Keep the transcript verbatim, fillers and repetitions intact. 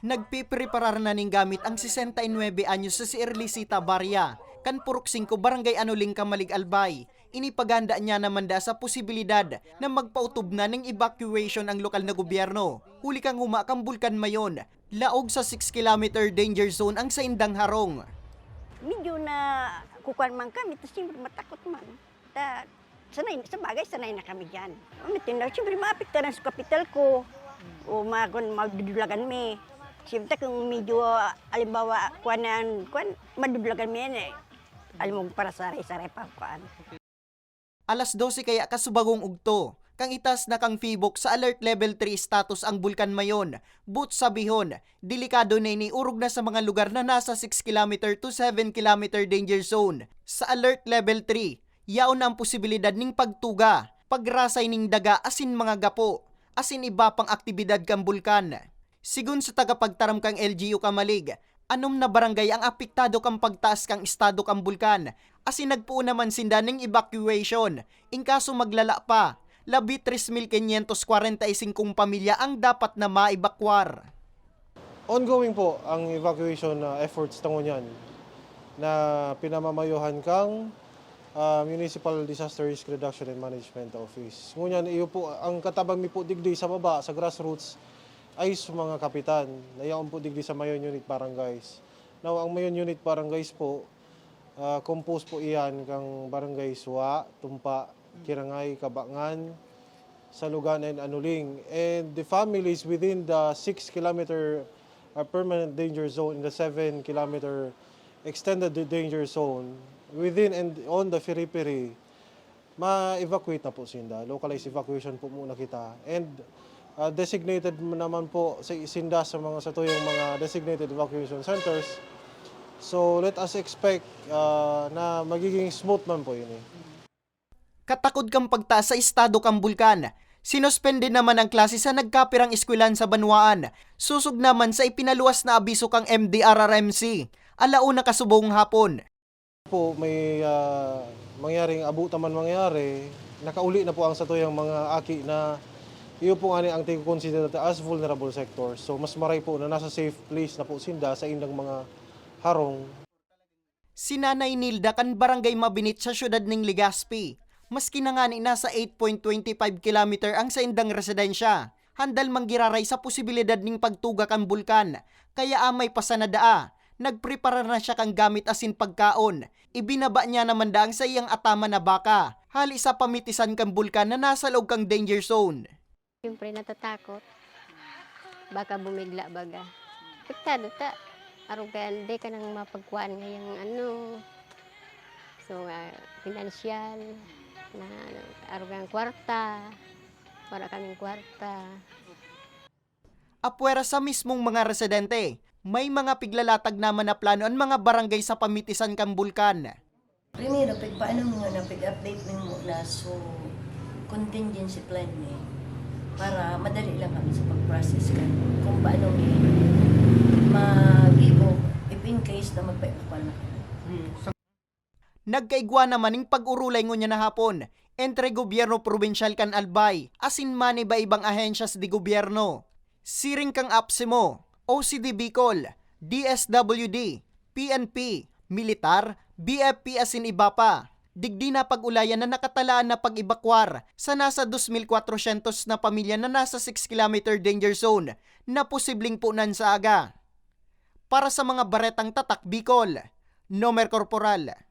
Nagpipreparar na nin gamit ang sesenta y nuebe anyos si Erlicita Baria, kan Purok singko, Barangay Anuling, Camalig, Albay. Inipaghanda niya naman da sa posibilidad na magpaotob na ning evacuation ang lokal na gobyerno, huli kan huma kan Bulkan Mayon. Laog sa six kilometer danger zone ang saindang harong. Medyo na kukuan man kami, tas siyempre matakot man. Ta, sanay, sa bagay, sanay na kami dyan. Ang matindi, siyempre, maapektaran sa kapital ko. O mga kun, madudulagan mi. Siyempre, kung medyo, ah, halimbawa, kuan na ang, kuan, madudulagan mi yan eh. Alam mo, para saray-saray pa, kuan. Alas dose kaya kasubagong ugto, kan itaas na kan PHIVOLCS sa Alert Level three status ang Bulkan Mayon. But sabihon, delikado na ini orog na sa mga lugar na nasa six kilometer to seven kilometer danger zone. Sa Alert Level three, yaon na ang posibilidad ning pagtuga, pagrasay ning daga asin mga gapo, asin iba pang aktibidad kan bulkan. Sigon sa tagapagtaram kan L G U Camalig, anom na barangay ang apektado kan pagtaas kan estado kan bulkan, asin nagpoon naman sinda ning evacuation. In kaso maglala pa, labi tres mil quinientos kwarenta y singkong pamilya ang dapat na maebakwar. Ongoing po ang evacuation, ah, efforts ta ngunyan na pinamamayohan kang, ah, Municipal Disaster Risk Reduction and Management Office. Ngunyan, iyo po, ang katabang mi po digdi sa baba, sa grassroots, ay sa mga kapitan, na yaon po digdi sa Mayon Unit Barangays. Now, ang Mayon Unit Barangays po, ah, composed po iyan kang Barangay Suwa, Tumpa, Kirangay, Kabangan, Salugan, and Anuling. And the families within the six kilometer, uh, permanent danger zone in the seven kilometer extended danger zone within and on the periphery, ma-evacuate na po sinda. Localized evacuation po muna kita. And, uh, designated naman po sa, sinda sa mga, sa tuyong mga designated evacuation centers. So, let us expect, uh, na magiging smooth man po ini. Katakod kan pagtaas sa estado kan bulkan, sinuspende naman ang klase sa nagkapirang eskwelahan sa banwaan, sosog naman sa ipinaluwas na abiso kan M D R R M C, alauna kasubong hapon. Po, may, ah, mangyaring abutan man mangyari, nakauli na po ang satuyang mga aki na iyo po ngani ang tikokonsidera ta as vulnerable sectors. So, mas maray po na nasa safe place na po sinda sa indang mga harong. Si Nanay Nilda kan Barangay Mabinit sa siyudad ning Legazpi, maski na ngani nasa eight point twenty five kilometer ang saindang residensya, handal manggiraray sa posibilidad ning pagtuga kan bulkan, kaya amay pa sana daa, nagpreparar na siya kan gamit asin pagkaon. Ibinaba niya naman daa ang saiyang ataman na baka, hali sa pamitisan kan bulkan na nasa laog kan danger zone. Siyempre, natatakot. Baka bumigla baga. Apektado ta. Arog kaya di ka nang mapagkuhaan ngayang ano. So, ah, pinansyal, na arog ang kwarta. Wala kaming kwarta. Apwera sa mismong mga residente, may mga piglalatag naman na plano an mga barangay sa pamitisan kan bulkan. Primero, pigpaano mo na, pig-update mo muna. So, contingency plan ni para madali lang kami sa pag-process kan kung paano ni mag-evo if in case na magpa-evacuate na kami. Nagkaigwa naman ning pag-orolay ngunyan na hapon entre gobyerno probinsyal kan Albay asin maniba-ibang ahensyas de gobyerno. Siring kan APSEMO, O C D Bicol, D S W D, P N P, militar, B F P asin iba pa. Digdi napag-ulayan na nakatalaan na pag-ebakwar sa nasa dos mil kwatrosyentos na pamilya na nasa six kilometer danger zone na posibleng punan sa aga. Para sa mga Baretang Tatak Bicol, Nomer Corporal.